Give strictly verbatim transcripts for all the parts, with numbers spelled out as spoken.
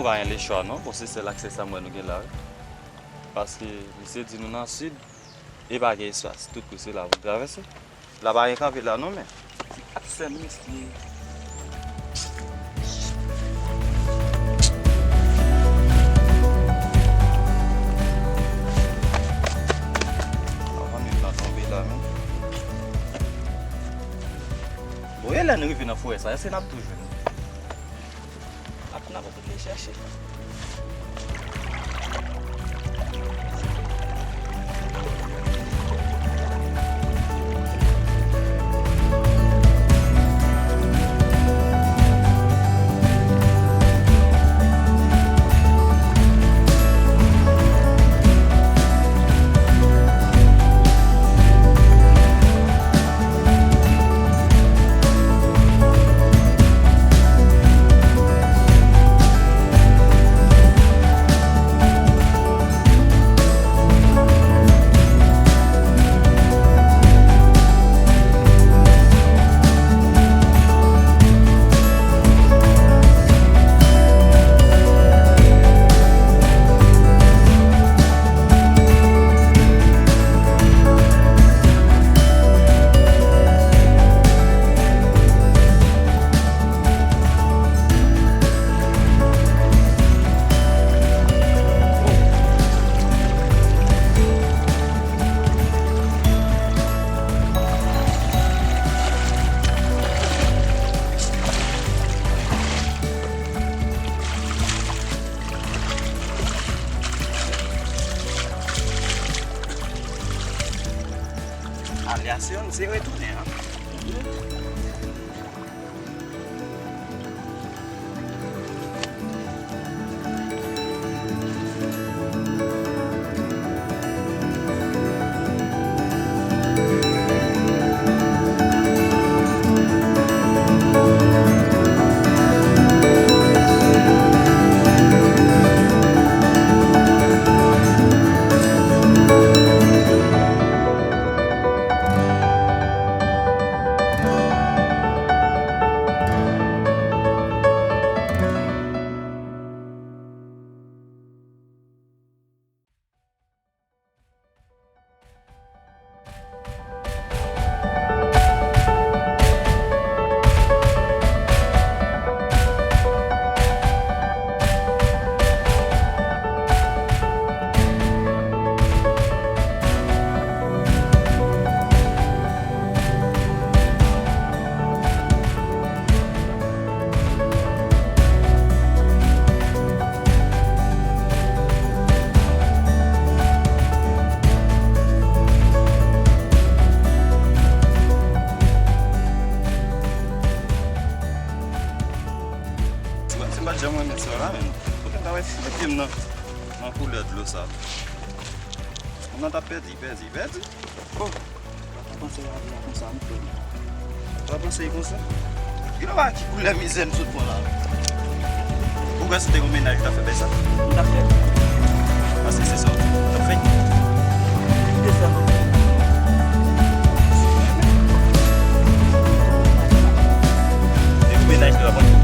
pa gen lechwa non, bon, se sèl aksè sa m wè nou gen la, wi. Paske misye di nou nan sid, e pa gen espas. Tout kou se la pou n travèse. La pa gen kanpe la non, men. Ak sèn misye. Avan menm nan tonbe la, men. Bon, e lè n rive nan forè sa, èske n ap tou jwenn? Ap n ap retoune chèche. Alyasyon, se retounen an. Mwen, se pa t janm renmen sa la, menm. Poutèt ta wè si mete m nan, nan koulè dlo sa. Moun nan t ap pèdi, pèdi, pèdi. Oh, pa panse lavi a konsa, m frè. Pa panse l konsa. Gen yon bagay ki koulè mizè m sot pran la. Ou kwè se te yon mennaj ki ta fè bagay sa? M ta fè. Paske se sa w t ap fè. Se sa. Se yon mennaj ki ta pran.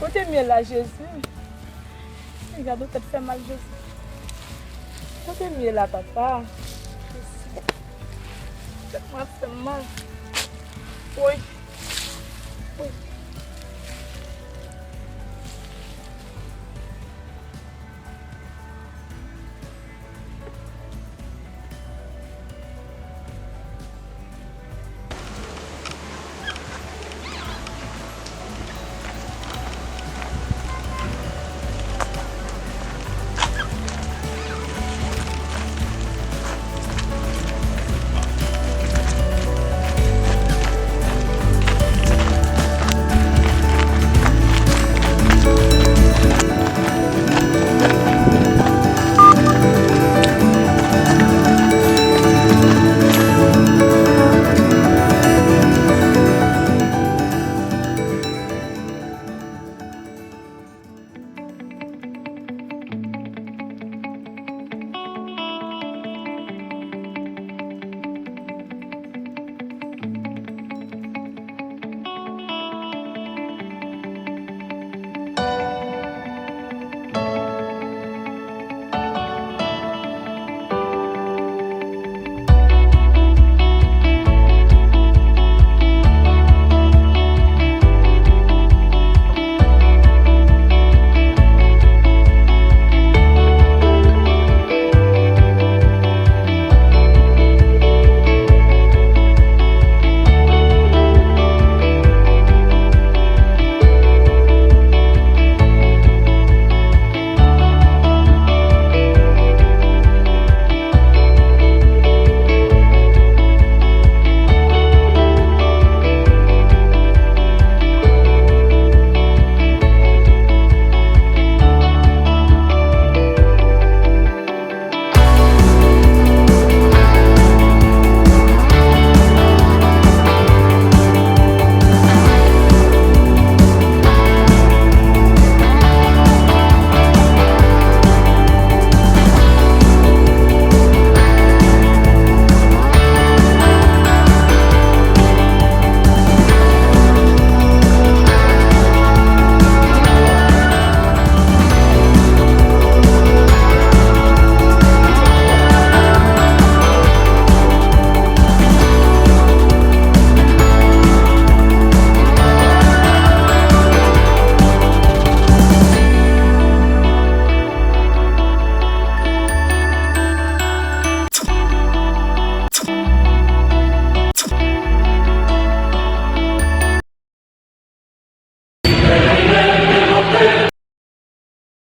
Kote m ye la, Jezi? Gade yon tèt fè mal, Jezi. Kote m ye la, papa? Jezi. Tèt mwen ap fè m mal. Woy.